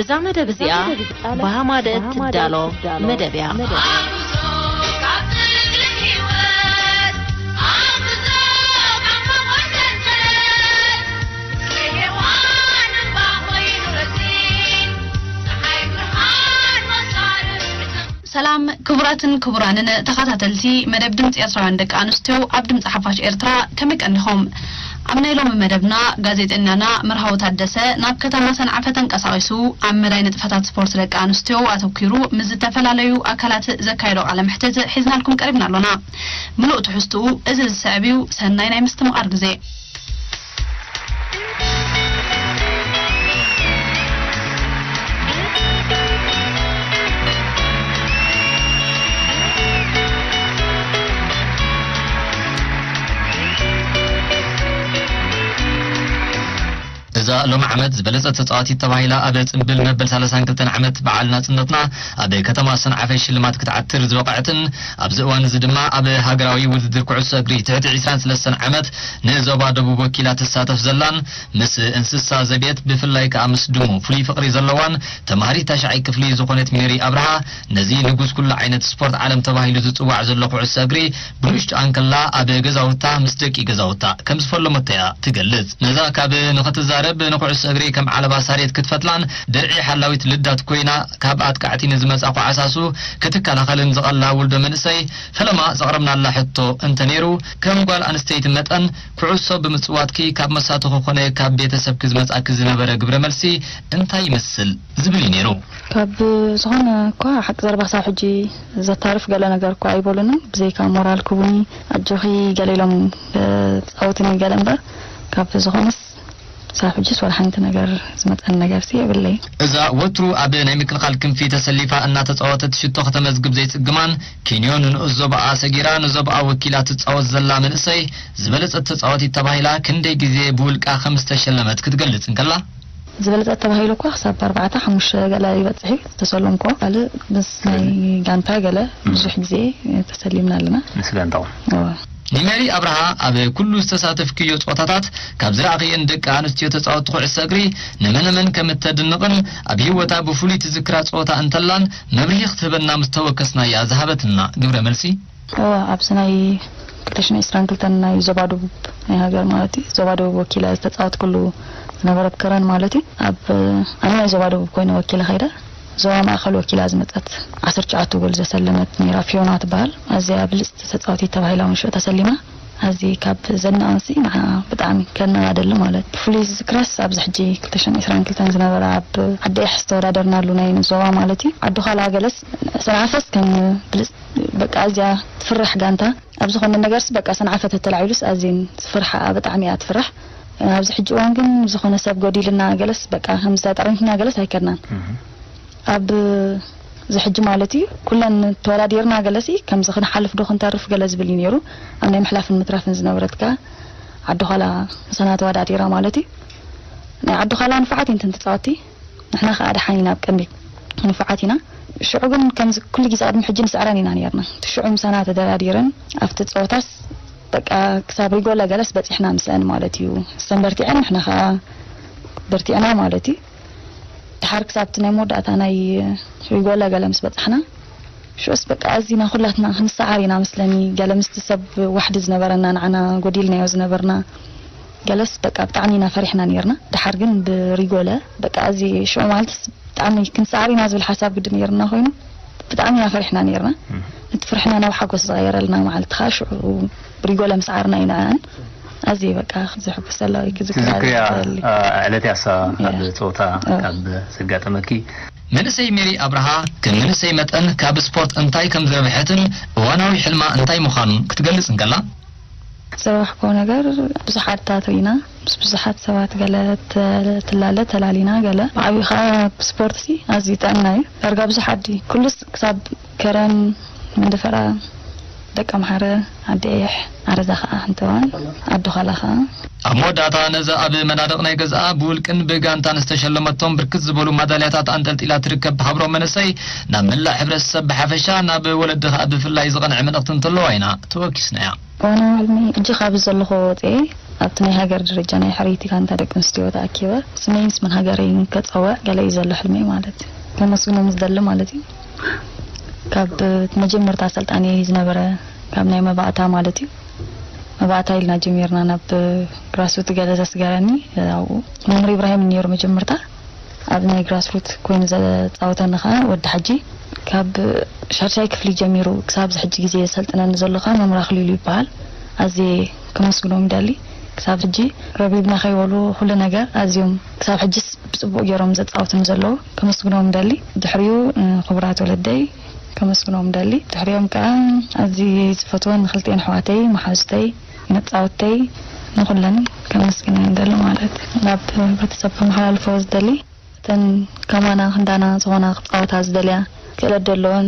እዛ መደብ እዚኣ ብሃማደት ትዳሎ መደብ እያ። ሰላም ክቡራትን ክቡራንን ተኸታተልቲ መደብ ድምፂ ኤርትራውያን ደቂ ኣንስትዮ ኣብ ድምፂ ሓፋሽ ኤርትራ፣ ከመይ ቀኒኹም? ኣብ ናይ ሎሚ መደብና፣ ጋዜጠኛና መርሃዊ ታደሰ ናብ ከተማ ሰንዓፈ ተንቀሳቒሱ ኣብ መዳይ ንጥፈታት ስፖርት ደቂ ኣንስትዮ ኣተኲሩ ምስ ዝተፈላለዩ ኣካላት ዘካየዶ ቃለ መሕትት ሒዝናልኩም ቀሪብና ኣሎና። ምሉእ ትሕዝትኡ እዚ ዝስዕብ እዩ። ሰናይ ናይ ምስትምቓር ግዜ። እዛ ሎም ዓመት ዝበለጸት ተጻዋቲት ተባሂላ ኣብ ጽምብል መበል ሰላሳን ክልተን ዓመት በዓል ናጽነትና ኣብ ከተማ ሰንዓፈ ሽልማት ክትዓትር ዝበቕዐትን ኣብዚ እዋን እዚ ድማ ኣብ ሃገራዊ ውድድር ኩዕሶ እግሪ ትሕቲ ዕስራን ሰለስተን ዓመት ንዞባ ደቡብ ወኪላ ትሳተፍ ዘላን ምስ እንስሳ ዘቤት ብፍላይ ከኣ ምስ ድሙ ፍሉይ ፍቕሪ ዘለዋን ተማሃሪት ታሽዓይ ክፍሊ ዝኾነት ሜሪ ኣብርሃ ነዚ ንጉስ ኩሉ ዓይነት ስፖርት ዓለም ተባሂሉ ዝጽዋዕ ዘሎ ኩዕሶ እግሪ ብንእሽቶ ኣንከላ ኣብ ገዛውታ ምስ ደቂ ገዛውታ ከም ዝፈለመቶ እያ ትገልጽ። ነዛ ካብ ንኽትዛረብ ንኩዕሶ እግሪ ከም ዓለባ ሳሬት ክትፈትላን ድርዒ ሓላዊት ልዳት ኮይና ካብ ኣጥቃዕቲ ንዝመጻ ኳዕሳሱ ክትከላኸልን ዝቐላ ውልዶ መንእሰይ ፈለማ ዘቕረብናላ ሕቶ እንተነይሩ ከም ጓል ኣንስተይቲ መጠን ኩዕሶ ብምጽዋትኪ ካብ መሳትኹ ኮነ ካብ ቤተሰብኪ ዝመጻኪ ዝነበረ ግብረ መልሲ እንታይ ይመስል ዝብል እዩ ነይሩ። ካብ ዝኾነ እኳ ሓቂ ዘረባ ክሳብ ሕጂ ዘታርፍ ገለ ነገር እኳ ኣይበሉንን። ብዘይካ ሞራል ክቡኒ ኣጆኺ ገለ ኢሎም ጻወትኒ ገለ እምበር ካብ ዝኾነስ ክሳብ ሕጂስ ወላ ሓንቲ ነገር ዝመጸኒ ነገርሲ የብለይ። እዛ ወትሩ ኣብ ናይ ምክልኻል ክንፊ ተሰሊፋ እናተጻወተት ሽቶ ከተመዝግብ ዘይጽግማን ኪንዮ ንንኡስ ዞባኣ ሰጊራ ንዞባኣ ወኪላ ትጻወት ዘላ መንእሰይ ዝበለጸት ተጻዋቲት ተባሂላ ክንደይ ግዜ ብውልቃ ከም ዝተሸለመት ክትገልጽ እንከላ ዝበለጸት ተባሂሉ እኳ ክሳብ ኣርባዕተ ሓሙሽተ ገለ ይበጽሕ እዩ ዝተሰለምኮ ካልእ ምስ ናይ ጋንታ ገለ ብዙሕ ግዜ ተሰሊምና ኣለና። ምስ ጋንታኹም? እወ። ንሜሪ ኣብርሃ ኣብ ኩሉ ዝተሳተፍክዮ ጾታታት ካብ ዝረኣኽየን ደቂ ኣንስትዮ ተጻወትቲ ኩዕሶ እግሪ ንመነመን ከም እተድንቕን ኣብ ህይወታ ብፍሉይ ትዝክራ ጸወታ እንተላን መብርሂ ክትህበና ምስ ተወከስናያ ዝሃበትና ግብረ መልሲ እወ ኣብዚ ናይ ክልተ ሽሕን ዕስራን ክልተን ናይ ዞባ ደቡብ ናይ ሃገር ማለት እዩ ዞባ ደቡብ ወኪላ ዝተፃወትኩሉ ዝነበረት ከረን ማለት እዩ ኣብ ኣነ ናይ ዞባ ደቡብ ኮይነ ወኪለ ከይደ ዞባ ማእኸል ወኪላ ዝመፀት ዓሰርተ ትሽዓተ ጎል ዘሰለመት ነይራ ፊዮና ትበሃል ኣዝያ ብልፅቲ ተፃወቲት ተባሂላ እውን ሽዑ ተሰሊማ ኣዚ ካብ ዘናቐንሲ ንዓ ብጣዕሚ ከነባደሊ ማለት ብፍሉይ ዝዝክረስ ኣብዚ ሕጂ ክልተ ሽሕን ዕስራን ክልተን ዝነበረ ኣብ ዓዲ ያሕ ዝተወዳደርናሉ ናይ ዞባ ማለት እዩ ዓዲ ዃላ ገለስ ሰንዓፈስ ከም ብልፅ በቃ ኣዝያ ትፍራሕ ጋንታ ኣብ ዝኾነ ነገርስ በቃ ሰንዓፈ ተተላዒሉስ ኣዝየን ዝፍርሓኣ ብጣዕሚ እያ ትፍራሕ ኣብዚ ሕጂ እዋን ግን ዝኾነ ሰብ ጎዲልና ገለስ በቃ ከምዚ ተጠቒምና ገለስ ኣይከድናን ኣብ እዚ ሕጂ ማለት እዩ ኩለን ተወዳዲርና ገለሲ ከምዚ ክንሓልፍ ዶ ክንተርፍ ገለ ዝብል እዩ ነይሩ ኣብ ናይ ምሕላፍን ምትራፍን ዝነበረት ከኣ ዓዲ ዃላ ምሳና ተወዳዲራ ማለት እዩ ናይ ዓዲ ዃላ ንፉዓት እየን እተን ተፃወቲ ንሕና ከኣ ደሓን ኢና ኣብ ቀንዲ ንፉዓት ኢና ሽዑ ግን ከምዚ ኩሉ ግዜ ቅድሚ ሕጂ ንስዕረን ኢና ነርና እቲ ሽዑ ምሳና ተደራዲረን ኣብቲ ፀወታስ በቃ ክሳብ ሪጎለ ገለስ በፂሕና ምስአን ማለት እዩ እሰን በርቲዐን ንሕና ከኣ በርቲዕና ማለት እዩ ድሓር ክሳብ እቲ ናይ መወዳእታ ናይ ሪጎለ ገለ ምስ በፃሕና ሽዑስ በቃ ኣዚና ኩላትና ክንሰዓር ኢና መስለኒ ገለ ምስቲ ሰብ ዋሕዲ ዝነበረና ንዓና ጎዲልናዮ ዝነበርና ገለስ በቃ ብጣዕሚ ኢና ፈሪሕና ነርና ድሓር ግን ብሪጎለ በቃ እዚ ሽዑ ማለትስ ብጣዕሚ ክንሰዓር ኢና ዝብል ሓሳብ ግዲ ነርና ኮይኑ ብጣዕሚ ኢና ፈሪሕና ነርና እቲ ፍርሕና ናብ ሓጎስ ዝቐየረልና መዓልቲ ከዓ ሽዑ ብሪጎለ ምስዓርና ኢና ኣን ኣዚ በቃ ዘሕጉስ ዘለዋ ክዝክራ ትዝክርያ ዝኽእል። ዕለት ያሳ ኣብ ያ። ፆታ ኦ። ካብ ዘጋጠመኪ መንእሰይ ሜሪ ኣብርሃ ከም መንእሰይ መጠን ካብ ስፖርት እንታይ ከም ዝረብሐትን እዋናዊ ሕልማ እንታይ ምዃኑን ክትገልጽ እንከላ ዝረባሕኮ ነገር ብዙሓት ታተው ኢና ምስ ብዙሓት ሰባት ገለ ተ- ትላለ ተላሊና ገለ ብዓብዩ ከዓ ስፖርት ሲ ኣዝዩ ጥዕና እዩ ዳርጋ ብዙሓት ድዩ ኩሉስ ክሳብ ከረን መንደፈራ ደቂ ኣምሓረ ዓዲ ኣያሕ ዓረዛ ከዓ ሓንተዋን ዓዲ ዃላ ከዓ ኣብ መወዳእታ ነዚ ኣብ መናድቕ ናይ ገዝኣ ብውልቅን ብጋንታን ዝተሸለመቶም ብርክት ዝበሉ ማዳልያታት ኣንጠልጢላ ትርከብ ሃብሮ መንእሰይ ናብ መላእ ሕብረተሰብ ብሓፈሻ ናብ ወለዲ ከዓ ብፍላይ ዝቐንዐ መልእኽቲ እንተለዋ ኢና ተወኪስናያ። ዋና ሕልሚ ሕጂ ካብ ዘለኹ ወፅኤ ኣብቲ ናይ ሃገር ደረጃ ናይ ሕርይቲ ጋንታ ደቂ ኣንስትዮ ተኣኪበ ስመይን ስምን ሃገረይን ከጸውዕ ገለ እዩ ዘሎ ሕልመይ ማለት እዩ። ከመስግኖም ዝደሊ ማለት እዩ። ካብ መጀመርታ ኣሰልጣኒ ዝነበረ ካብ ናይ መባእታ ማለት እዩ። መባእታ ኢልና ጀሚርና ናብ ግራስሩት ገለ ዘስገረኒ ኣብኡ መምህር ኢብራሂም ነይሩ መጀመርታ። ኣብ ናይ ግራስሩት ኮይኑ ዘጻወተኒ ኸኣ ወዲ ሓጂ ካብ ሻድሻይ ክፍሊ ጀሚሩ ክሳብ እዚ ሕጂ ግዜ ዘሰልጥነኒ ዘሎ ኸኣ መምህር ኣኽሊሉ ይበሃል። ኣዝየ ከመስግኖም ይደሊ። ክሳብ ሕጂ ረቢብና ከይበሉ ኩሉ ነገር ኣዝዮም ክሳብ ሕጅስ ብጽቡቕ ገይሮም ዘጻውቱኒ ዘለዉ ከመስግኖም ደሊ። ድሕሪኡ እ፣ ክቡራት ወለደይ ከመስግኖም ደሊ። ድሕሪኦም ከኣ ኣዝየ ዝፈትወን ንክልቲኤን ኣሕዋተይ፣ መሓዙተይ፣ መጻወተይ ንኹለን ከመስግነን ደሊ ማለት ናብ ሕብረተሰብ ከመሓላልፎ ዝደሊ እተን ከማና ክንዳና ዝኾና ክጻወታ ዝደልያ ክእለት ደለወን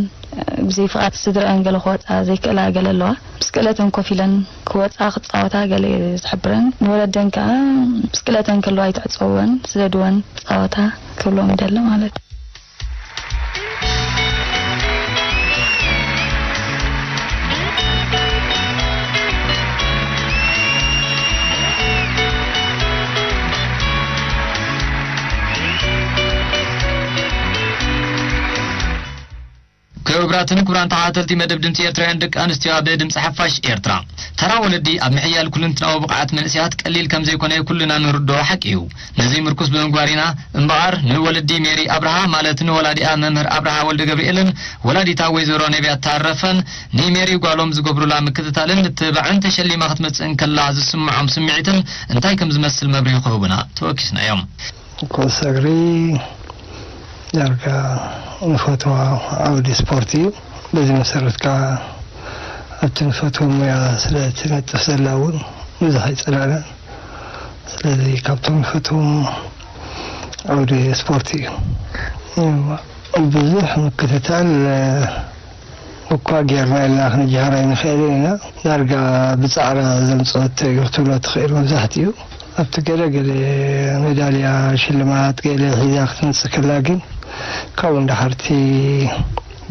ብዘይ ፍቓድ ስድረአን ገለ ክወጻ ዘይክእላ ገለ ኣለዋ። ምስ ክእለተን ኮፍ ኢለን ክወጻ ክጻወታ ገለ እዩ ዝሕብረን። ንወለደን ከኣ ምስ ክእለተን ከለዋ ኣይትዕጸወን፣ ስደድወን ጻወታ ክብሎም ይደሊ ማለት እዩ። ክቡራትን ክቡራን ተኸታተልቲ መደብ ድምፂ ኤርትራውያን ደቂ ኣንስትዮ ኣብ ድምፂ ሓፋሽ ኤርትራ፣ ተራ ወለዲ ኣብ ምሕያል ኩልንትናዊ ብቕዓት መንእሰያት ቀሊል ከም ዘይኮነ ኩልና ንርድኦ ሓቂ እዩ። ነዚ ምርኩስ ብምግባር ኢና እምበኣር ንወለዲ ሜሪ ኣብርሃ፣ ማለት ንወላዲኣ መምህር ኣብርሃ ወልደ ገብርኤልን ወላዲታ ወይዘሮ ነቢያት ታረፈን ንሜሪ ጓሎም ዝገብሩላ ምክትታልን ምትብባዕን ተሸሊማ ክትመጽእ እንከላ ዝስምዖም ስምዒትን እንታይ ከም ዝመስል መብርሂ ክህቡና ተወኪስና እዮም። ኩዕሶ እግሪ ዳርጋ ንፈትዋ ዓውዲ ስፖርት እዩ። በዚ መሰረት ከዓ ኣብቲ ንፈትዎ ሙያ ስለ ትነጥፍ ዘላ እውን ብዙሕ ኣይጸላእናን። ስለዚ ካብቶም ንፈትዎም ዓውዲ ስፖርት እዩ። ብዙሕ ምክትታል እኳ ጌርና ኢልና ክንጅሃር ኣይንኽእልን ኢና። ዳርጋ ብጻዕራ ዘምጽኦቶ እዩ ክትብሎ ትኽእል። መብዛሕትኡ ኣብቲ ገለ ገለ ሜዳልያ ሽልማት ገለ ሒዛ ክትመጽእ ከላ ግን ካብኡ ንደሓርቲ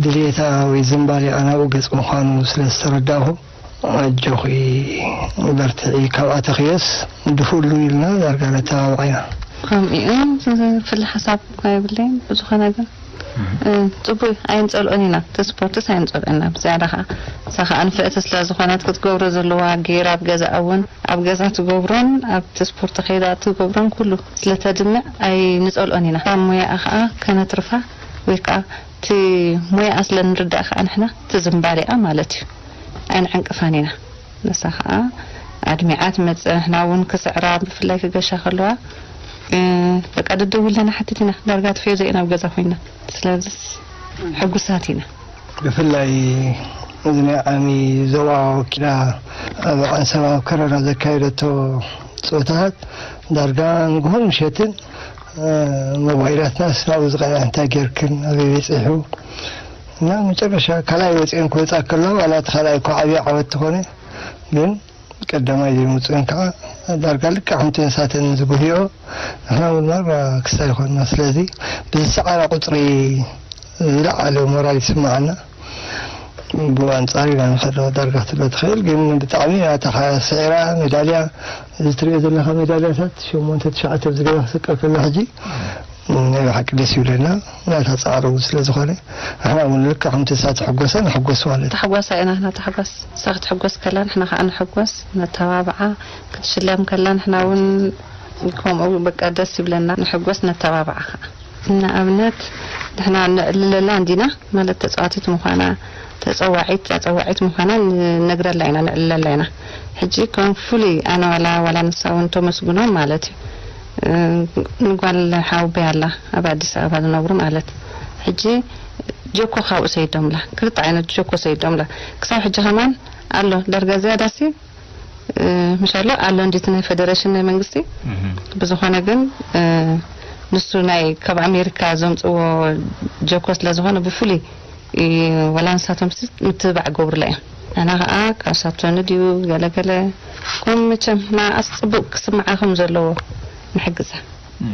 ድልየታ ወይ ዝንባሌኣ ናብኡ ገጽ ምዃኑ ስለ ዝተረዳእኹ ኣጆኺ በርትዒ፣ ካብኣ ተኽዮስ ድፉሉ ኢልና ዳርጋ ነተባብዓ ኢና። ከምኡ እዩ። ዝፍለ ሓሳብ እኳ የብለይን። ብዝኾነ ግን እ፣ ጽቡቅ እዩ። ኣይንጸልኦን ኢና። እቲ ስፖርትስ ኣይንጸልኦን ኢና። ብዝያዳ ኸኣ እሳ ኸኣ ንፍዕቲ ስለ ዝኾነት ክትገብሮ ዘለዋ ገይራ ኣብ ገዛኣ እውን ኣብ ገዛ ትገብሮን ኣብቲ ስፖርት ከይዳ ትገብሮን ኩሉ ስለ ተድምዕ ኣይንጸልኦን ኢና። ካብ ሞያኣ ኸኣ ከነትርፋ ወይ ከኣ እቲ ሞያኣ ስለ ንርዳእ ኸኣ ንሕና እቲ ዝንባሌኣ ማለት እዩ ኣይንዕንቅፋን ኢና። ንሳ ኸኣ ኣድሚዓ ትመጽእ፣ ንሕና እውን ክስዕራ ብፍላይ ክገሻ ከለዋ እ፣ በቃ ደደውል ለና ሓቲት ኢና ዳርጋ ትፈዮ ዘይና ኣብ ገዛ ኮይና ስለዚስ ሕጉሳት ኢና። ብፍላይ እዚ ናይ ዓሚ ዞባ ወኪላ ኣብ ዓንሰባ ኣብ ከረና ዘካየደቶ ጸወታታት ዳርጋ ንግሆን ምሸትን እ፣ ሞባይላትና ስራቡ ዝቐንዐ እንታይ ጌርክን ኣበይ በጺሑ እና መጨረሻ ካልኣይ ወፂአን ክወፃ ከለዋ ዋላ እቲ ካልኣይ እኳ ዓብዪ ዓወት ተኾነ ግን ቀዳማይ ዘይምውፅእን ከዓ ዳርጋ ልክዕ ከምቲ ንሳተን ዝጉህይኦ ንሕና እውን ማራ ክስታይ ይኮንና። ስለዚ ብዝሰዓረ ቁፅሪ ዝለዓለ ሞራል ይስማዓና። ብኡ ኣንፃር ኢና ንኸዶ ዳርጋ ክትብሎ ትኽእል ግን ብጣዕሚ ናታ ስዒራ ሜዳልያ እዚ ትሪኦ ዘለካ ሜዳልያታት ሸሞንተ ትሽዓተ ብዝገባ ክስቀል ከሎ ሕጂ ናይ ብሓቂ ደስ ይብለና ናታ ፃዕሪ እውን ስለ ዝኾነ ንሕና እውን ልክዕ ከምቲ እሳ ትሕጎሰ ንሕጎስ ማለት እዩ። ተሓጓሳ ኢና ንሕና ተሓጓስ እሳ ክትሕጎስ ከላ ንሕና ከዓ ንሕጎስ ነተባብዓ ክትሽለም ከላ ንሕና እውን ከምኡ በቃ ደስ ይብለና ንሕጎስ ነተባብዓ ከዓ ንኣብነት ንሕና ነዕልለላ እንዲና ማለት ተፃዋቲት ምዃና ተፀዋዒት ኣፀዋዒት ምዃና ንነግረላ ኢና ነዕልለላ ኢና ሕጂ ከም ፍሉይ ኣነ ዋላ ዋላ ንሳ እውን ተመስግኖ ማለት እዩ ንጓል ሓውበይ ኣላ ኣብ ኣዲስ ኣበባ ዝነብሩ ማለት ሕጂ ጀኮ ካብኡ ሰይዶምላ ክልተ ዓይነት ጀኮ ሰይዶምላ ክሳብ ሕጂ ከማን ኣሎ ደርጋ ዝያዳሲ ምሻሎ ኣሎ እንዲቲ ናይ ፌደሬሽን ናይ መንግስቲ ብዝኾነ ግን ንሱ ናይ ካብ ኣሜሪካ ዘምፅዎ ጀኮ ስለ ዝኾነ ብፍሉይ ወላ ንሳቶም ምትብባዕ ገብሩላ እዮም ንሕና ከዓ ካብ ሳቶኒ ድዩ ገለገለ ከም መቸም ንኣስ ፅቡቅ ክስምዓ ከም ዘለዎ ንሕግዛ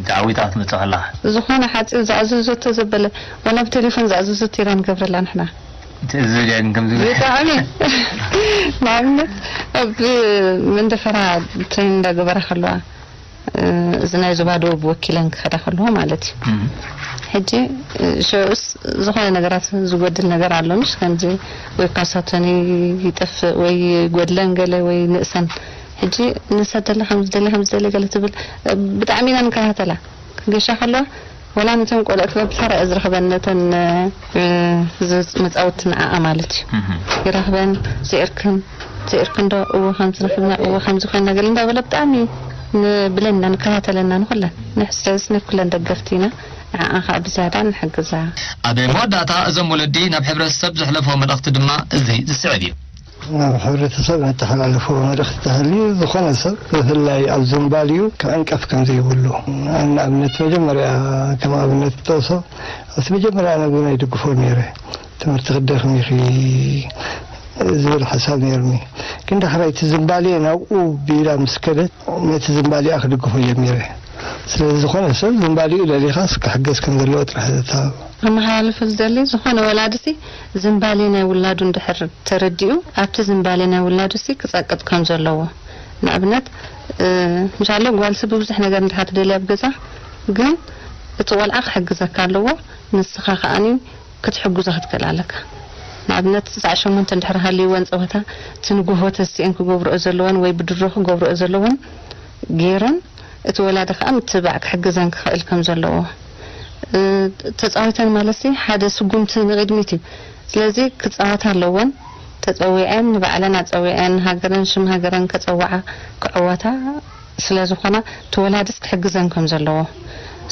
ተዓዊታ ክትመፅእ ከላ ዝኾነ ሓፂር ዝኣዘዘቶ ዘበለ ዋላ ብቴሌፎን ዝኣዘዘቶ ኢና ንገብረላ ንሕና እዚ ጃግን ከም ዝብል። ብጣዕሚ። ንኣብነት ኣብ መንደፈራ ትሬን እንዳገበራ ከለዋ፣ እ፣ እዚ ናይ ዞባ ደቡብ ወኪለን ክኸዳ ከለዋ ማለት እዩ። እም። ሕጂ፣ እ፣ ሸውስ ዝኾነ ነገራት ዝጎድል ነገር ኣሎ፣ ምሽ ከምዚ ወይ ኳሳተን ይጠፍእ ወይ ይጎድለን ገለ ወይ ንእሰን። ሕጂ ንሰደለ ከም ዝደለ ከም ዝደለ ገለ ትብል፣ እ፣ ብጣዕሚ ኢና ንከታተላ። ክገሻ ከለዋ ወላ ነተን ቆልዑ ክበብታ ርኣ ዝረኽበን ነተን፣ እ፣ ዝ-፣ መጻወቲ ንዓኣ ማለት እዩ። እህ። ይረኽበን፣ ስዒርክን፣ ስዒርክን ዶ? እወ፣ ከምዚ ረኺብና፣ እወ፣ ከምዚ ኮይና፣ ገለ እንዳበለ ብጣዕሚ ንብለና፣ ንከታተለና ንኹለን። ንሕ-፣ ስለዚ ናይ ኩለን ደገፍቲ ኢና። ንዓኣ ከዓ ብዝያዳ ንሕግዛ። ኣብ መወዳእታ እዞም ወለዲ ናብ ሕብረተሰብ ዘሕለፎ መልእኽቲ ድማ እዚ ዝስዕብ እዩ። ናብ ሕብረተሰብ ነተሓላልፎ መልእኽቲ ተሃልዩ፣ ዝኾነ ሰብ ብፍላይ ኣብ ዝምባልዩ ክዕንቀፍ ከም ዘይብሉ። ንኣብነት መጀመርያ ከም ኣብነት ዝጠቕሶ፣ ኣብቲ መጀመርያ ኣነ እውን ኣይድግፎ ነይረ። ትምህርቲ ክደኽም ኢኺ ዝብል ሓሳብ ነይሩኒ። ግን ዳሕራይ እቲ ዝምባልየ ናብኡ ቢላ ምስ ከደት፣ ነቲ ዝምባልያ ክድግፎ ጀሚረ። ስለዚ ዝኾነ ሰብ ዝምባልኡ ደሊኻስ ክሕገዝ ከም ዘለዎ ጥራሕ ዘተባብዕ። ኣመሓላልፎ ዝደሊ፣ ዝኾነ ወላዲሲ ዝምባሌ ናይ ውላዱ እንድሕር ተረዲኡ፣ ኣብቲ ዝምባሌ ናይ ውላዱሲ ክጸቅጥ ከም ዘለዎ። ንኣብነት፣ እ፣ ምሻሎ ጓልሲ ብብዙሕ ነገር እንድሕር ትደልያ ኣብ ገዛ፣ ግን እቲ ቆልዓ ክሕግዘካ ኣለዎ፣ ንስኻ ከኣኒ ክትሕግዞ ክትክእል ኣለካ። ንኣብነት፣ ትስዓት ሸሞንተ እንድሕር ሃልይወን ጸወታ፣ እቲ ንግሆ ተሲኤን ክገብርኦ ዘለወን ወይ ብድሮ ክገብርኦ ዘለወን ገይረን፣ እቲ ወላዲ ከኣ ምትብባዕ ክሕግዘን ክኽእል ከም ዘለዎ። እ፣ ተጻዊተን ማለትሲ ሓደ ስጉምቲ ንቕድሚት እዩ። ስለዚ ክጻወታ ኣለወን። ተጸዊዐን፣ ንባዕለን ኣጸዊዐን፣ ሃገረን፣ ሽም ሃገረን ከጸውዓ፣ ክዕወታ ስለ ዝኾና፣ እቲ ወላድስ ክሕግዘን ከም ዘለዎ።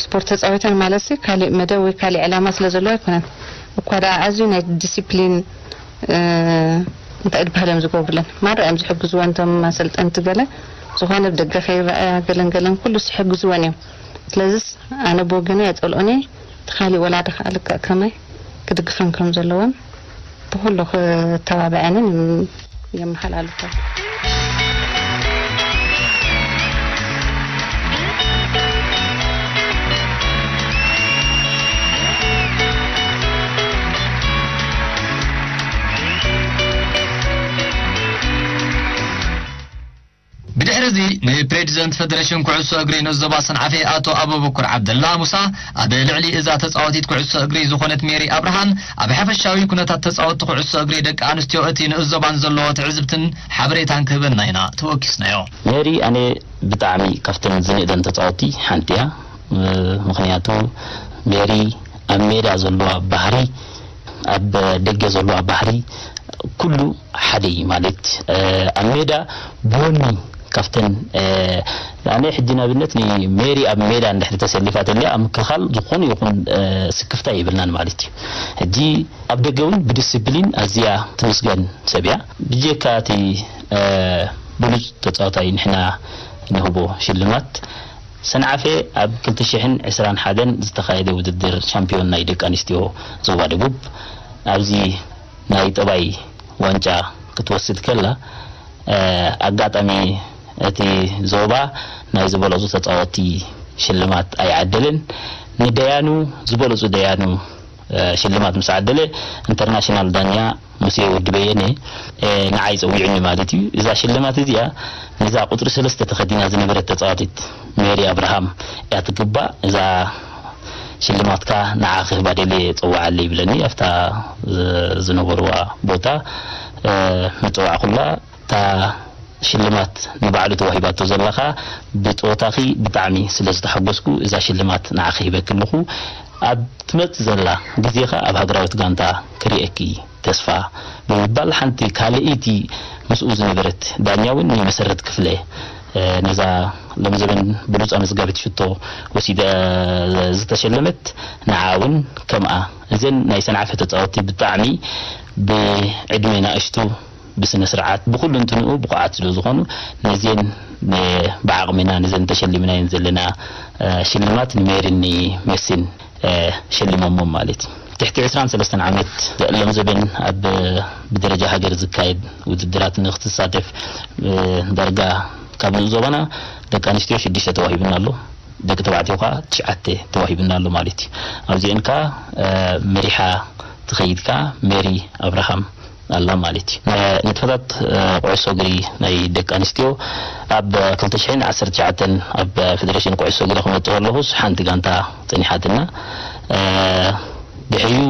ስፖርት ተጻዊተን ማለትሲ ካሊእ መደብ ወይ ካሊእ ዕላማ ስለ ዘለዎ ኣይኮነን። እኳ ደኣ ኣዝዩ ናይ ዲሲፕሊን፣ እ፣ እንታይ ድበሃሎም ዝገብሩለን። ማራ እዮም ዝሕግዝወን እቶም ኣሰልጠንቲ ገለ። ዝኾነ ብደገ ከይረኣያ ገለን ገለን ኩሉስ ይሕግዝወን እዮም። ስለዚስ ኣነ ብወገነይ ኣይጸልኦን እየ። እቲ ካሊእ ወላዲ ከኣ ልክዕ ከማይ ክድግፈን ከም ዘለዎን ብኹሉ ክተባብዐንን የም-፣ የመሓላልፎ። ብድሕሪ እዚ ንፕሬዚደንት ፈደሬሽን ኩዕሶ እግሪ ንዞባ ሰንዓፈ ኣቶ ኣቡበኩር ዓብደላ ሙሳ ኣብ ልዕሊ እዛ ተጻዋቲት ኩዕሶ እግሪ ዝኾነት ሜሪ ኣብርሃም ኣብ ሓፈሻዊ ኩነታት ተጻወትቲ ኩዕሶ እግሪ ደቂ ኣንስትዮ እቲ ንእዞባን ዘለዎ ትዕዝብትን ሓበሬታን ክህበና ኢና ተወኪስናዮ። ሜሪ ኣነ ብጣዕሚ ካብተን ዝንእደን ተጻወትቲ ሓንቲ እያ። እ፣ ምኽንያቱ ሜሪ ኣብ ሜዳ ዘለዋ ባህሪ፣ ኣብ ደገ ዘለዋ ባህሪ ኩሉ ሓደ እዩ ማለት፣ እ፣ ኣብ ሜዳ ብወኒ ካብተን፣ እ፣ ኣነ ሕጂ ንኣብነት ንሜሪ ኣብ ሜዳ እንድሕር ተሰሊፋ ተልያ ኣብ ምክልኻል ዝኾነ ይኹን፣ እ፣ ስክፍታ የብልናን ማለት እዩ። ሕጂ ኣብ ደገ እውን ብዲስፕሊን ኣዝያ ትምስገን ሰብ እያ። ብጀካ እቲ፣ እ፣ ብሉጽ ተጻዋታይ ንሕና ንህቦ ሽልማት፣ ሰንዓፈ ኣብ ክልተ ሽሕን ዕስራን ሓደን ዝተኻየደ ውድድር ሻምፒዮን ናይ ደቂ ኣንስትዮ ዞባ ደቡብ ኣብዚ ናይ ጠባይ ዋንጫ ክትወስድ ከላ፣ እ፣ ኣጋጣሚ እቲ ዞባ ናይ ዝበለጹ ተጻወትቲ ሽልማት ኣይዓደለን። ንደያኑ፣ ዝበለጹ ደያኑ፣ እ፣ ሽልማት ምስ ዓደለ፣ ኢንተርናሽናል ዳኛ ሙሴ ወዲ በየነ፣ እ፣ ንዓይ ጸዊዑኒ ማለት እዩ። እዛ ሽልማት እዚኣ ነዛ ቁጽሪ ሰለስተ ተኸዲና ዝነበረት ተጻዋቲት ሜሪ ኣብርሃም እያ ትግባእ። እዛ ሽልማትካ ንዓ ክህባ ደልየ ጸውዓለይ ይብለኒ። ኣብታ ዝ-፣ ዝነበርዋ ቦታ፣ እ፣ ምጽዋዕኩላ። እታ ሽልማት ንባዕሉ ተዋሂባቶ ዘለኻ ብጸወታኺ ብጣዕሚ ስለ ዝተሓጎስኩ እዛ ሽልማት ንዓኺ ሂበኪ ኣለኹ። ኣብ ትመጽእ ዘላ ግዜኻ ኣብ ሃገራዊት ጋንታ ክርእየኪ ተስፋ ብምባል ሓንቲ ካልኣይቲ ምስኡ ዝነበረት ዳኛ እውን ንመሰረት ክፍለ፣ እ፣ ነዛ ሎምዘበን ብሉጽ ኣመዝጋቢት ሽቶ ወሲደ ዝተሸለመት ንዓ እውን ከምኣ። እዘን ናይ ሰንዓፈ ተጻወትቲ ብጣዕሚ ብዕድመ ናእሽቱ ብስነ ስርዓት ብኩሉ እንትንኡ ብቑዓት ስለ ዝኾኑ ነዚአን ን-፣ ብዓቕሚና ነዘን ተሸሊምናየን ዘለና፣ እ፣ ሽልማት ንሜሪን ንሜሲን፣ እ፣ ሸሊሞሞም ማለት እዩ። ትሕቲ ዕስራን ሰለስተን ዓመት ሎም ዘበን ኣብ ብደረጃ ሃገር ዝካየድ ውድድራት ንክትሳተፍ፣ እ፣ ዳርጋ ካብ ንኡስ ዞባና ደቂ ኣንስትዮ ሽዱሽተ ተዋሂቡና ኣሎ። ደቂ ተባዕትዮ ከኣ ትሽዓተ ተዋሂቡና ኣሎ ማለት እዩ። ኣብዚአን ከኣ፣ እ፣ መሪሓ ትኸይድ ከኣ ሜሪ ኣብርሃም ኣላ ማለት እዩ። ንጥፈታት ኩዕሶ እግሪ ናይ ደቂ ኣንስትዮ ኣብ ክልተ ሽሕን ዓሰርተ ትሽዓተን ኣብ ፌደሬሽን ኩዕሶ እግሪ ክመጽእ ከለኹስ ሓንቲ ጋንታ ጸኒሓትና። ድሕሪኡ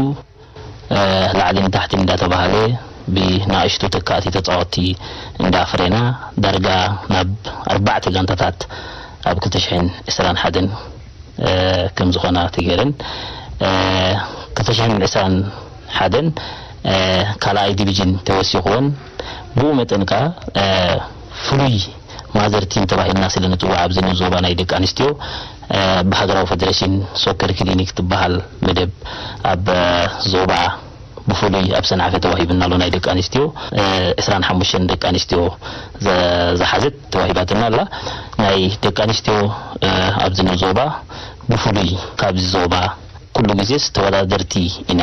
ላዕሊ ንታሕቲ እንዳተባሃለ ብናእሽቱ ተካእቲ ተጻወትቲ እንዳፍረና ዳርጋ ናብ ኣርባዕተ ጋንታታት ኣብ ክልተ ሽሕን ዕስራን ሓደን ከም ዝኾና ተገይረን። ክልተ ሽሕን ዕስራን ሓደን ካልኣይ ዲቪዥን ተወሲኽወን። ብኡ መጠን ከኣ ፍሉይ ማዘር ቲም ተባሂልና ስለ ንጽዋዕ ኣብዚ ንዞባ ናይ ደቂ ኣንስትዮ ብሃገራዊ ፌደሬሽን ሶከር ክሊኒክ ትበሃል መደብ ኣብ ዞባ ብፍሉይ ኣብ ሰንዓፈ ተዋሂብና ኣሎ። ናይ ደቂ ኣንስትዮ ዕስራን ሓሙሽተን ደቂ ኣንስትዮ ዝሓዘት ተዋሂባትና ኣላ። ናይ ደቂ ኣንስትዮ ኣብዚ ንዞባ ብፍሉይ ካብዚ ዞባ ኩሉ ግዜስ ተወዳደርቲ ኢና፣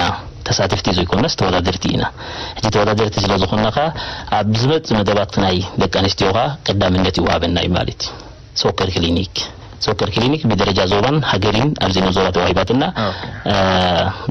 ተሳተፍቲ ዘይኮንናስ ተወዳደርቲ ኢና። ሕጂ ተወዳደርቲ ስለ ዝኾንና ከኣ ኣብ ዝመጽእ መደባት ናይ ደቂ ኣንስትዮ ከኣ ቀዳምነት ይወሃበና እዩ ማለት እዩ። ሶከር ክሊኒክ፣ ሶከር ክሊኒክ ብደረጃ ዞባን ሃገርን ኣብዚ ንዞባ ተዋሂባትና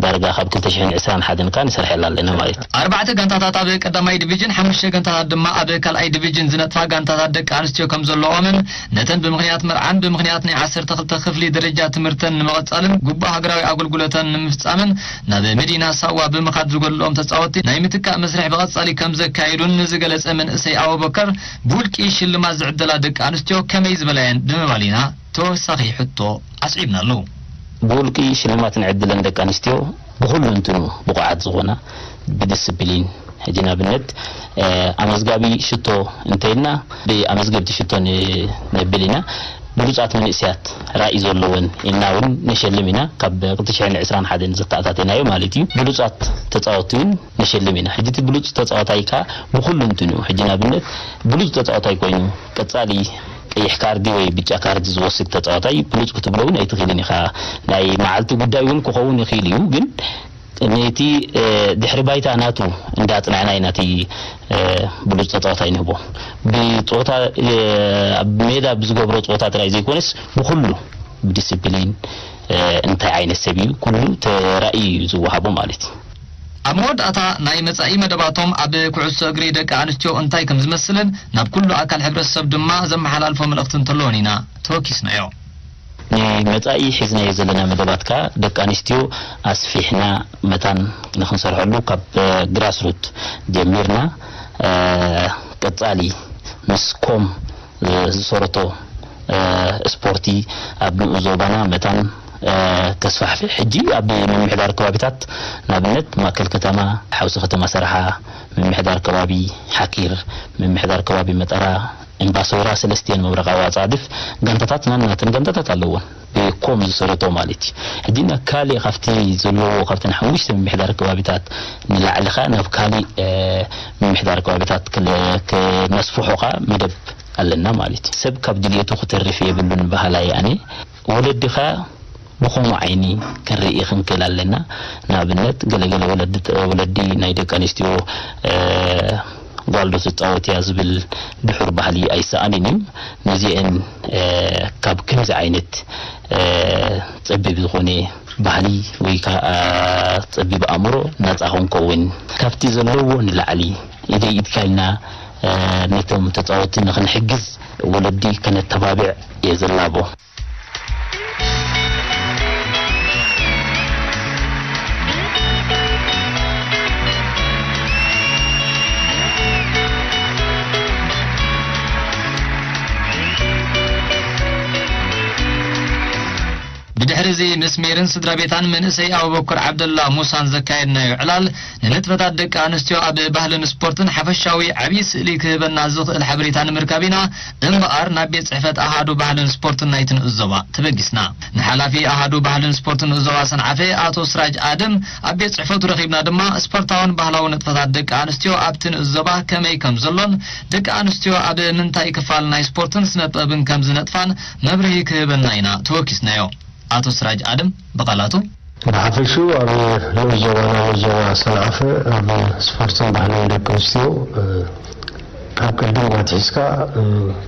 ዳርጋ ካብ ክልተ ሽሕን ዕስራን ሓደን ከኣ ንሰርሐላ ኣለና ማለት እዩ። ኣርባዕተ ጋንታታት ኣብ ቀዳማይ ዲቪዥን፣ ሓሙሽተ ጋንታታት ድማ ኣብ ካልኣይ ዲቪዥን ዝነጥፋ ጋንታታት ደቂ ኣንስትዮ ከም ዘለዎምን ነተን ብምኽንያት መርዓን ብምኽንያት ናይ ዓሰርተ ክልተ ክፍሊ ደረጃ ትምህርተን ንምቕጻልን ግቡእ ሃገራዊ ኣገልግሎተን ንምፍጻምን ናብ መዲና ሳዋ ብምኻድ ዝጎድልኦም ተጻወትቲ ናይ ምትካእ መስርሕ ብቐጻሊ ከም ዘካየዱን ንዝገለጸ መንእሰይ ኣቡበከር ብውልቂ ሽልማት ዝዕደላ ደቂ ኣንስትዮ ከመይ ዝበላ እየን ብምባል ኢና ተወሳኺ ሕቶ ኣስዒብናሉ። ብውልቂ ሽልማት ንዕድለን ደቂ ኣንስትዮ ብኹሉ እንትኑ ብቑዓት ዝኾና ብዲስፕሊን፣ ሕጂ ንኣብነት ኣመዝጋቢ ሽቶ እንተይልና ብኣመዝገብቲ ሽቶ ነብል ኢና። ብሉጻት መንእሰያት ራእይ ዘለወን ኢልና እውን ነሸልም ኢና። ካብ ክልተ ሽሕን ዕስራን ሓደን ዘተኣታተናዮ ማለት እዩ። ብሉጻት ተጻወቲ እውን ነሸልም ኢና። ሕጂ እቲ ብሉጽ ተጻዋታይ ከኣ ብኹሉ እንትኑ ሕጂ ንኣብነት ብሉጽ ተጻዋታይ ኮይኑ ቀጻሊ ቀይሕ ካርዲ ወይ ብጫ ካርዲ ዝወስድ ተጻዋታይ ብሉጽ ክትብሎ እውን ኣይትኽእልን ኢኻ። ናይ መዓልቲ ጉዳይ እውን ክኸውን ይኽእል እዩ፣ ግን ነቲ ድሕሪ ባይታ ናቱ እንዳጽናዕና ኢና እቲ ብሉጽ ተጻዋታይ ንህቦ። ብጾታ ኣብ ሜዳ ብዝገብሮ ጾታ ጥራይ ዘይኮነስ ብኹሉ ብዲስፕሊን እንታይ ዓይነት ሰብ እዩ ኩሉ ተራእዩ እዩ ዝወሃቦ ማለት እዩ። ኣብ መወዳእታ ናይ መጻኢ መደባቶም ኣብ ኩዕሶ እግሪ ደቂ ኣንስትዮ እንታይ ከም ዝመስልን ናብ ኩሉ ኣካል ሕብረተሰብ ድማ ዘመሓላልፎ መልእኽቲ እንተለዎን ኢና ተወኪስናዮ። ንመጻኢ ሒዝናዮ ዘለና መደባት ከኣ ደቂ ኣንስትዮ ኣስፊሕና መታን ንኽንሰርሐሉ ካብ ግራስሩት ጀሚርና ቀጻሊ ምስ ኮም ዝሰረቶ ስፖርቲ ኣብ ንኡስ ዞባና መታን ከስፋሕፍሕ ሕጂ ኣብ ምምሕዳር ከባቢታት ንኣብነት ማእከል ከተማ ሓውሲ ከተማ ሰርሓ ምምሕዳር ከባቢ ሓኪር ምምሕዳር ከባቢ መጠራ እምባሶራ ሰለስቲኤን መብረቓዊ ኣጻድፍ ጋንታታት ናናተን ጋንታታት ኣለዎን ብኮም ዝሰረቶ ማለት እዩ። ሕጂ ናብ ካሊእ ካብቲ ዘለዎ ካብተን ሓሙሽተ ምምሕዳር ከባቢታት ንላዕሊ ኸኣ ናብ ካሊእ ምምሕዳር ከባቢታት ክነስፍሖ ኸኣ መደብ ኣለና ማለት እዩ። ሰብ ካብ ድልየቱ ክተርፍ የብሉን በሃላይ ኣነ። ወለዲ ኸኣ ብኸምኡ ዓይኒ ክንርኢ ክንክእል ኣለና። ንኣብነት ገለገለ ወለዲ ወለዲ ናይ ደቂ ኣንስትዮ ጓል ዶ ትጻወት እያ ዝብል ድሑር ባህሊ ኣይሰኣንን እዩ። ነዚአን ካብ ከምዚ ዓይነት ጸቢብ ዝኾነ ባህሊ ወይ ከዓ ጸቢብ ኣእምሮ ናጻ ክንከውን ካብቲ ዘለዎ ንላዕሊ ኢደይ ኢድካ ኢልና ነቶም ተጻወትቲ ንኽንሕግዝ ወለዲ ከነተባብዕ እየ ዝላቦ። ብድሕሪ እዚ ምስ ሜርን ስድራ ቤታን መንእሰይ ኣቡበኩር ዓብደላ ሙሳን ዘካየድናዮ ዕላል ንንጥፈታት ደቂ ኣንስትዮ ኣብ ባህልን ስፖርትን ሓፈሻዊ ዓብዪ ስእሊ ክህበና ዝኽእል ሓበሬታ ንምርካብ ኢና እምበኣር ናብ ቤት ጽሕፈት ኣሃዱ ባህልን ስፖርትን ናይቲ ንኡስ ዞባ ተበጊስና። ንሓላፊ ኣሃዱ ባህልን ስፖርትን ንኡስ ዞባ ሰንዓፈ ኣቶ ስራጅ ኣደም ኣብ ቤት ጽሕፈቱ ረኺብና ድማ ስፖርታውን ባህላውን ንጥፈታት ደቂ ኣንስትዮ ኣብቲ ንኡስ ዞባ ከመይ ከም ዘሎን ደቂ ኣንስትዮ ኣብ ምንታይ ክፋል ናይ ስፖርትን ስነ ጥበብን ከም ዝነጥፋን መብርሂ ክህበና ኢና ተወኪስናዮ። ኣቶ ስራጅ ኣደም ብቓላቱ። ብሓፈሽኡ ኣብ ንኡስ ዞባና ንኡስ ዞባ ሰንዓፈ ኣብ ስፖርትን ባህልን ደቂ ኣንስትዮ ካብ ቅድም ኣትሒዝካ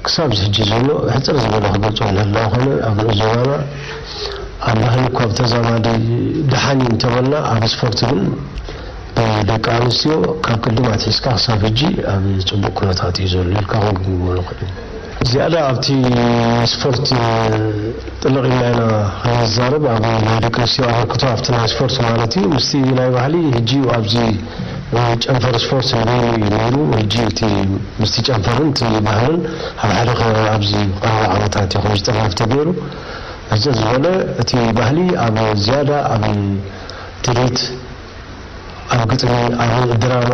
ክሳብ ዝሕጂ ዘሎ ሕፅር ዝበለ ክገልፆ እንተለና ኮነ ኣብ ንኡስ ዞባና ኣብ ባህሊ እኳ ብተዛማዲ ደሓን እዩ እንተበልና ኣብ ስፖርት ግን ደቂ ኣንስትዮ ካብ ቅድም ኣትሒዝካ ክሳብ ሕጂ ኣብ ጽቡቕ ኩነታት እዩ ዘሎ ኢልካ ክንግምግሞ ንኽእል። ዝያዳ ኣብቲ ስፖርት ጥልቕ ኢልና ኢና ክንዛረብ፣ ኣብ ናይ ደቂ ኣንስትዮ ኣበርክቶ ኣብቲ ናይ ስፖርት ማለት እዩ። ምስቲ ናይ ባህሊ ሕጂ ኣብዚ ጨንፈር ስፖርት ንበይኑ እዩ ነይሩ። ሕጂ እቲ ምስቲ ጨንፈርን እቲ ባህልን ኣብ ሓደ ከባቢ ኣብዚ ቀረባ ዓመታት እዩ ከም ዝጥርነፍ ተገይሩ። ሕጽር ዝበለ እቲ ባህሊ ኣብ ዝያዳ ኣብ ትርኢት፣ ኣብ ግጥሚ፣ ኣብ ድራማ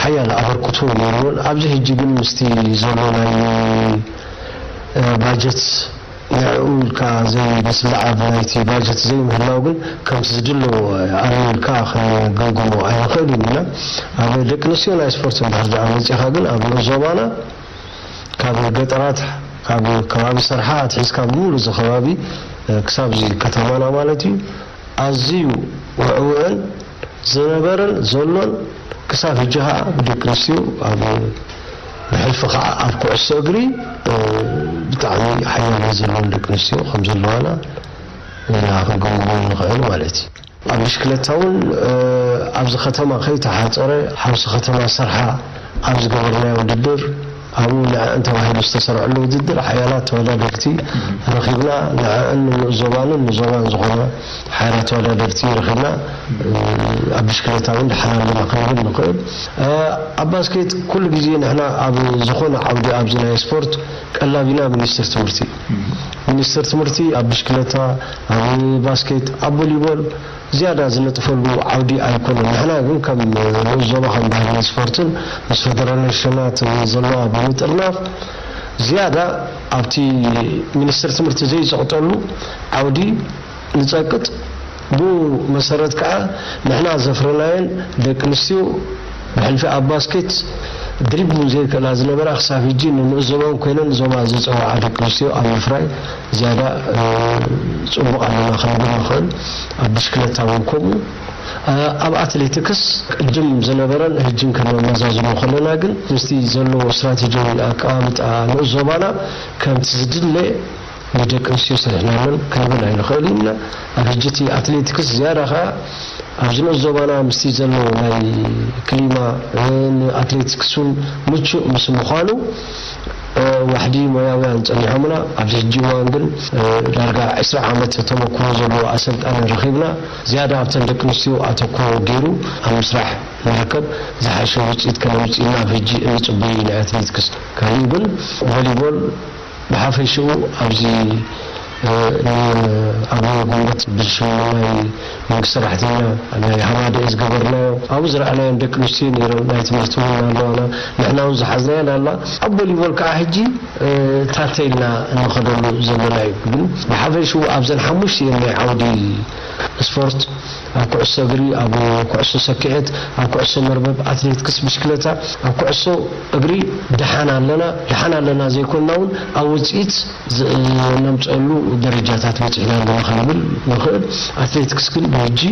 ሓያል ኣበርክቶ ነይርዎን ኣብዚ ሕጂ ግን ምስቲ ዘሎ ናይ ባጀት ንዕኡ ኢልካ ዘይምስልዓብ ናይቲ ባጀት ዘይምህላው ግን ከምቲ ዝድሎ ኣሎ ኢልካ ክንግምግሞ ኣይንኽእልን ኢና። ኣብ ደቂ ኣንስትዮ ናይ ስፖርት እንድሕር ደኣ መጺኻ ግን ኣብ ንኡስ ዞባና ካብ ገጠራት ካብ ከባቢ ሰርሓ ኣትሒዝካ ብምሉእ እዚ ከባቢ ክሳብ እዚ ከተማና ማለት እዩ ኣዝዩ ውዕውዕን ዝነበረን ዘሎን ክሳብ ሕጂ ከዓ ብደቂ ኣንስትዮ ኣብ ብሕልፊ ከዓ ኣብ ኩዕሶ እግሪ ብጣዕሚ ሓያል ዘለውን ደቂ ኣንስትዮ ከም ዘለዋና ኢና ክንግምግሞ ንኽእል ማለት እዩ። ኣብ ብሽክለታ እውን ኣብዚ ከተማ ከይተሓፀረ ሓውሲ ከተማ ሰርሓ ኣብ ዝገበርናዮ ውድድር ኣብኡ ንዐን ተባሂሉ ዝተሰርዐሉ ውድድር ሓያላት ተወዳደርቲ ረኺብና ንዐን ንንኡስ ዞባንን ንዞባን ዝኾነ ሓያላት ተወዳደርቲ ረኺብና ኣብ ብሽክለታ እውን ደሓን ኣለና ክንብል ንኽእል። ኣብ ባስኬት ኩሉ ግዜ ንሕና ኣብ ዝኾነ ዓውዲ ኣብዚ ናይ ስፖርት ቀላቢና ሚኒስትር ትምህርቲ ሚኒስትር ትምህርቲ ኣብ ብሽክለታ ኣብ ባስኬት ኣብ ቮሊቦል ዝያዳ ዝነጥፈሉ ዓውዲ ኣይኮነን። ንሕና ግን ከም ንኡስ ዞባ ከም ባህልን ስፖርትን ምስ ፈደረሽናት ዘለዋ ብምጥርናፍ ዝያዳ ኣብቲ ሚኒስትር ትምህርቲ ዘይፀቕጠሉ ዓውዲ ንፀቅጥ። ብኡ መሰረት ከዓ ንሕና ዘፍረናየን ደቂ ኣንስትዮ ብሕልፊ ኣብ ባስኬት ድሪብል ዘይክእላ ዝነበራ ክሳብ ሕጂ ንንኡስ ዞባን ኮይነን ዞባ ዝፀውዓ ደቂ ኣንስትዮ ኣብ ምፍራይ ዝያዳ ፅቡቕ ኣለና ክንብል ንኽእል። ኣብ ብሽክለታ እውን ከምኡ ኣብ ኣትሌቲክስ ቅድም ዝነበረን ሕጅን ከነመዛዝኖ ከለና ግን ምስቲ ዘለዎ ስትራቴጂያዊ ኣቀማምጣ ንኡስ ዞባና ከምቲ ዝድለ ንደቂ ኣንስትዮ ሰሪሕናለን ክንብል ኣይንኽእል ኢና። ኣብ ሕጂ እቲ ኣትሌቲክስ ዝያዳ ከዓ ኣብዚ ንኡስ ዞባና ምስቲ ዘሎ ናይ ክሊማ ንኣትሌቲክስ እውን ምቹእ ምስ ምዃኑ ዋሕዲ ሞያውያን ጸኒሖምና ኣብዚ ሕጂ እዋን ግን ዳርጋ ዕስራ ዓመት ተመክሮ ዘለዎ ኣሰልጣኒ ረኺብና ዝያዳ ኣብተን ደቂ ኣንስትዮ ኣተኩሮ ገይሩ ኣብ ምስራሕ ንርከብ ዝሓሸ ውፅኢት ከነምፅእ ኢና ኣብ ሕጂ እንፅበዩ ናይ ኣትሌቲክስ ካሊእ ግን ቮሊቦል ብሓፈሽኡ ኣብዚ ኣብ ጉንበት ብሽሙ ናይ መንግስቲ ሰራሕተኛ ናይ ሃማደኤ ዝገበርናዮ ኣብኡ ዝረኣናዮም ደቂ ኣንስትዮ ነይሮም ናይ ትምህርቲ እውን ኣለዋና ንሕና እውን ዝሓዝናየን ኣላ ኣብ ቮሊቦል ከዓ ሕጂ ታተ ኢልና እንኸደሉ ዘለና እዩ ግን ብሓፈሽኡ ኣብዘን ሓሙሽተ ናይ ዓውዲ ስፖርት ኣብ ኩዕሶ እግሪ ኣብ ኩዕሶ ሰኪዔት ኣብ ኩዕሶ መርበብ ኣትሌቲክስ ብሽክለታ ኣብ ኩዕሶ እግሪ ደሓን ኣለና ደሓን ኣለና ዘይኮንና እውን ኣብ ውፅኢት ነምፀሉ ደረጃታት በፂሕና ኣለና ክንብል ንኽእል ኣትሌቲክስ ግን ብሕጂ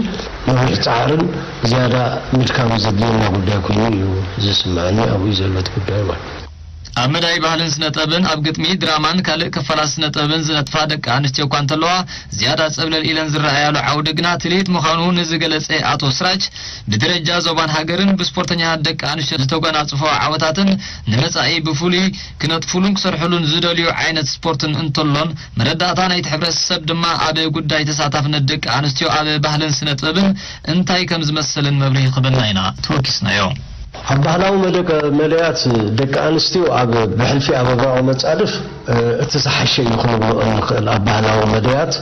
ነዊሕ ፃዕርን ዝያዳ ምድካም ዘድልየና ጉዳይ ኮይኑ እዩ ዝስምዐኒ ኣብኡ ዘለቲ ጉዳይ ማለት ኣብ መዳይ ባህልን ስነጥበብን ኣብ ግጥሚ ድራማን ካልእ ክፋላት ስነጥበብን ዝነጥፋ ደቂ ኣንስትዮ እኳ እንተለዋ ዝያዳ ጸብለል ኢለን ዝረኣያሉ ዓውዲ ግና ትልሂት ምዃኑ ንዝገለጸ ኣቶ ስራጅ ብደረጃ ዞባን ሃገርን ብስፖርተኛታት ደቂ ኣንስትዮ ዝተጎናጽፈኦ ዓወታትን ንመጻኢ ብፍሉይ ክነጥፉሉን ክሰርሕሉን ዝደልዩ ዓይነት ስፖርትን እንተሎን መረዳእታ ናይቲ ሕብረተሰብ ድማ ኣብ ጉዳይ ተሳታፍነት ደቂ ኣንስትዮ ኣብ ባህልን ስነጥበብን እንታይ ከም ዝመሰልን መብርሂ ክበና ኢና ተወኪስናዮ። ኣብ ባህላዊ መደያት ደቂ ኣንስትዮ ኣብ ብሕልፊ ኣበባኦ መጻድፍ እቲ ዝሓሸ እዩ ክንብሎ እንኽእል። ኣብ ባህላዊ መደያት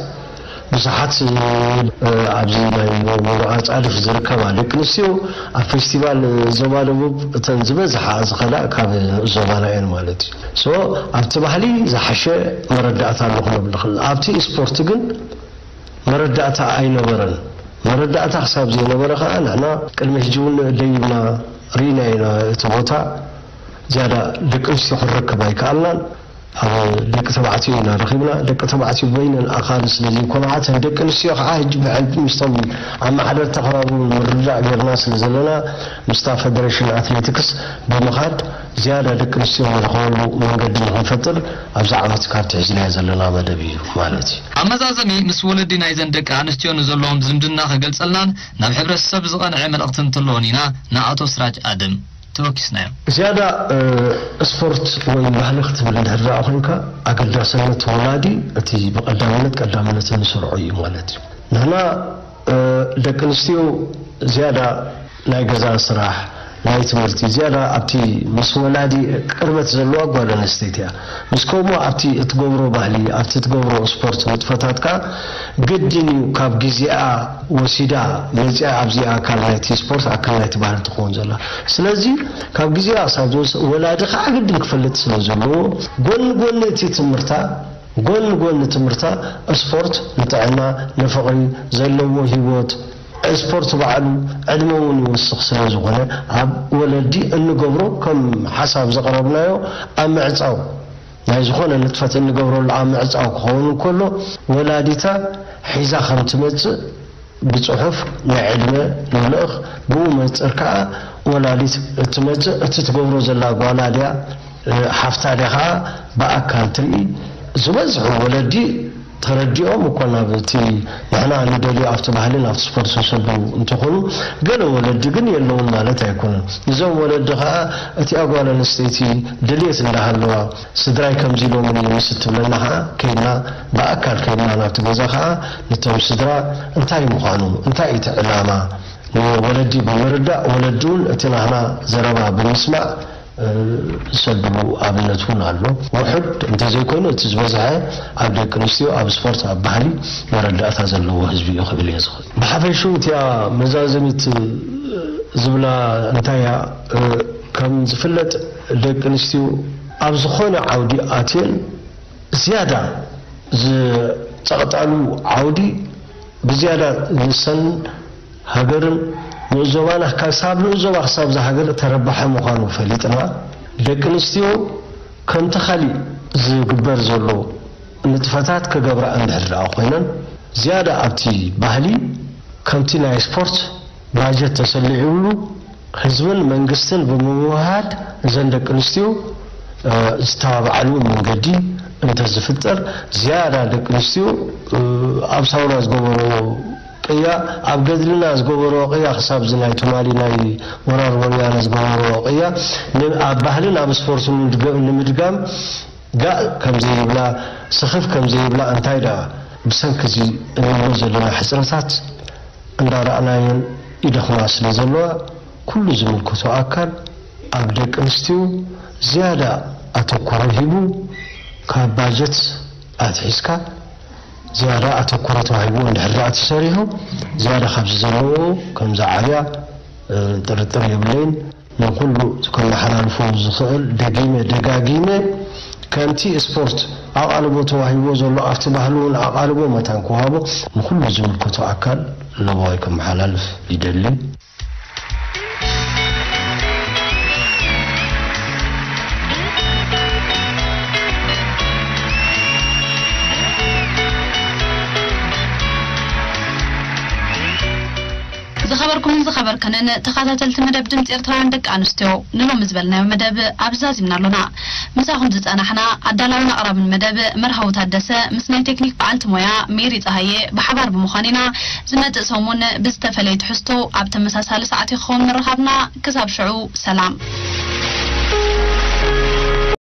ብዙሓት ኣብዚ ናይ መርዓ ጻድፍ ዝርከባ ደቂ ኣንስትዮ ኣብ ፌስቲቫል ዞባ ደቡብ እተን ዝበዝሓ ዝኸዳ ካብ ዞባና እየን ማለት እዩ። ሶ ኣብቲ ባህሊ ዝሓሸ መረዳእታ ኣሎ ክንብል ንኽእል። ኣብቲ ስፖርት ግን መረዳእታ ኣይነበረን። መረዳእታ ክሳብ ዘይነበረ ከዓ ንሕና ቅድሚ ሕጂ እውን ደይብና ርኢና ኢና። እቲ ቦታ ዝያዳ ደቂ ኣንስትዮ ክንረክብ ኣይከኣልናን። ኣብ ደቂ ተባዕትዮ ኢና ረኺብና። ደቂ ተባዕትዮ በይነን ኣኻሊ ስለ ዘይኮና፣ እተን ደቂ ኣንስትዮ ከዓ ሕጂ ብሕጂ ምስቶም ኣመሓደርቲ ከባቢ እውን ምርድዳእ ጌርና ስለ ዘለና፣ ምስታ ፈደሬሽን ኣትሌቲክስ ብምኻድ ዝያዳ ደቂ ኣንስትዮ ንረኽበሉ መንገዲ ንኽንፈጥር ኣብዚ ዓመት ካብ ትሒዝናዮ ዘለና መደብ እዩ ማለት እዩ። ኣብ መዛዘሚ፣ ምስ ወለዲ ናይዘን ደቂ ኣንስትዮ ንዘለዎም ዝምድና ክገልጸልናን ናብ ሕብረተሰብ ዝቐንዐ መልእኽቲ እንተለዎን ኢና ንኣቶ ስራጅ ኣደም ተወኪስናዮ። ዝያዳ፣ እ፣ ስፖርት ወይ ባህሊ ክትብል እንድሕር ደኣ ኮይንካ፣ ኣገዳስነት ወላዲ እቲ ብቐዳምነት ቀዳምነት እንሰርዖ እዩ ማለት እዩ። ንሕና፣ እ፣ ደቂ ኣንስትዮ ዝያዳ ናይ ገዛ ስራሕ፣ ናይ ትምህርቲ፣ ዝያዳ ኣብቲ ምስ ወላዲ ቅርበት ዘለዋ ጓል ኣንስተይቲ እያ። ምስ ከምኡ ኣብቲ እትገብሮ ባህሊ፣ ኣብቲ እትገብሮ ስፖርት ንጥፈታት ከኣ ግድን እዩ ካብ ግዜኣ ወሲዳ መጺኣ ኣብዚ ኣካል ናይቲ ስፖርት፣ ኣካል ናይቲ ባህሊ ትኸውን ዘላ። ስለዚ ካብ ግዜኣ ክሳብ ዝወስ-፣ ወላዲ ከዓ ግድን ክፈልጥ ስለ ዘለዎ፣ ጎኒ ጎኒ እቲ ትምህርታ፣ ጎኒ ጎኒ ትምህርታ፣ ስፖርት ንጥዕና፣ ንፍቕሪ፣ ዘለዎ ህይወት፣ ስፖርት ባዕሉ ዕድመ እውን ይወስኽ ስለ ዝኾነ፣ ኣብ ወለዲ እንገብሮ ከም ሓሳብ ዘቕረብናዮ ኣብ ምዕጻው ናይ ዝኾነ ንጥፈት እንገብረሉ ኣብ ምዕጻው ክኸውን እንከሎ፣ ወላዲታ ሒዛ ከም ትመጽእ ብጽሑፍ ናይ ዕድመ ንልእኽ፣ ብኡ መጽር ከኣ ወላዲት እትመጽእ፣ እቲ ትገብሮ ዘላ ጓላ ድያ፣ እ፣ ሓፍታ ድያ ከኣ ብኣካል ትርኢ። ዝበዝሑ ወለዲ ተረዲኦም እኮ ናብ እቲ ንሕና ንደልዮ ኣብቲ ባህልን ኣብቲ ስፖርት ዝሰዱ እንተኾኑ፣ ገለ ወለዲ ግን የለውን ማለት ኣይኮነን። እዞም ወለዲ ከኣ እቲኣ ጓል ኣንስተይቲ ድልየት እንዳሃለዋ፣ ስድራይ ከምዚ ኢሎምኒ ምስ እትብለና ከኣ ከይድና፣ ብኣካል ከይድና ናብቲ ገዛ ከኣ ነቶም ስድራ እንታይ ምዃኑ፣ እንታይ እቲ ዕላማ ንወለዲ ብምርዳእ፣ ወለዲ እውን እቲ ናህና ዘረባ ብምስማዕ፣ እ፣ ዝሰድሉ ኣብነት እውን ኣሎ። ውሑድ እንተዘይኮይኑ፣ እቲ ዝበዝሐ ኣብ ደቂ ኣንስትዮ፣ ኣብ ስፖርት፣ ኣብ ባህሊ መረዳእታ ዘለዎ ህዝቢ እዩ ክብል እየ ዝኽእል። ብሓፈሽኡ እቲኣ መዛዘሚት ዝብላ እንታይ እያ? እ፣ ከም ዝፍለጥ ደቂ ኣንስትዮ ኣብ ዝኾነ ዓውዲ ኣትየን ዝያዳ ዝጸቕጣሉ ዓውዲ ብዝያዳ ንሰን ሃገርን ንኡስ ዞባና ክሳብ ንኡስ ዞባ ክሳብ እዛ ሃገር ተረባሒ ምዃኑ ፈሊጥና፣ ደቂ ኣንስትዮ ከምቲ ካሊእ ዝግበር ዘሎ ንጥፈታት ክገብራ እንድሕር ደኣ ኮይነን፣ ዝያዳ ኣብቲ ባህሊ ከምቲ ናይ ስፖርት ባጀት ተሰሊዕሉ ህዝብን መንግስትን ብምውህሃድ እዘን ደቂ ኣንስትዮ፣ እ፣ ዝተባብዓሉ መንገዲ እንተዝፍጠር፣ ዝያዳ ደቂ ኣንስትዮ፣ እ፣ ኣብ ሳውና ዝገበርኦ ቅያ፣ ኣብ ገድልና ዝገበርኦ ቅያ፣ ክሳብ እዚ ናይ ትማሊ ናይ ወራር ወያነ ዝገበርኦ ቅያ፣ ን-፣ ኣብ ባህልን ኣብ ስፖርትን ንምድገ-፣ ንምድጋም ጋእ ከም ዘይብላ፣ ስኽፍ ከም ዘይብላ፣ እንታይ ደኣ ብሰንኪ እዚ እንብሎ ዘለና ሕጽረታት እንዳረኣናየን ይደኽማ ስለ ዘለዋ፣ ኩሉ ዝምልከቶ ኣካል ኣብ ደቂ ኣንስትዮ ዝያዳ ኣተኩሮ ሂቡ፣ ካብ ባጀት ኣትሒዝካ ዝያዳ ኣተኩሮ ተዋሂቡ እንድሕር ደኣ ተሰሪሑ፣ ዝያዳ ካብዚ ዘለዎ ከም ዝዓብያ፣ እ፣ ጥርጥር የብለይን። ንኹሉ ከመሓላልፎ ዝኽእል፣ ደጊመ ደጋጊመ፣ ከምቲ ስፖርት ኣቓልቦ ተዋሂብዎ ዘሎ ኣብቲ ባህሊ እውን ኣቓልቦ መታን ክወሃቦ ንኹሉ ዝምልከቶ ኣካል ለበዋይ ከመሓላልፍ ይደሊ። ዝኸበርኩምን ዝኸበርክንን ተኸታተልቲ መደብ ድምፂ ኤርትራውያን ደቂ ኣንስትዮ፣ ንሎሚ ዝበልናዮ መደብ ኣብዚ ዛዚምና ኣሎና። ምሳኹም ዝጸናሕና ኣዳላውን ኣቕራብን መደብ መርሃዊ ታደሰ ምስ ናይ ቴክኒክ በዓልቲ ሞያ ሜሪ ጸሃየ ብሓባር ብምዃን ኢና። ዝመጽእ ሰሙን ብዝተፈለየ ትሕዝቶ ኣብ ተመሳሳሊ ሰዓት ይኸውን ምርኻብና። ክሳብ ሽዑ ሰላም።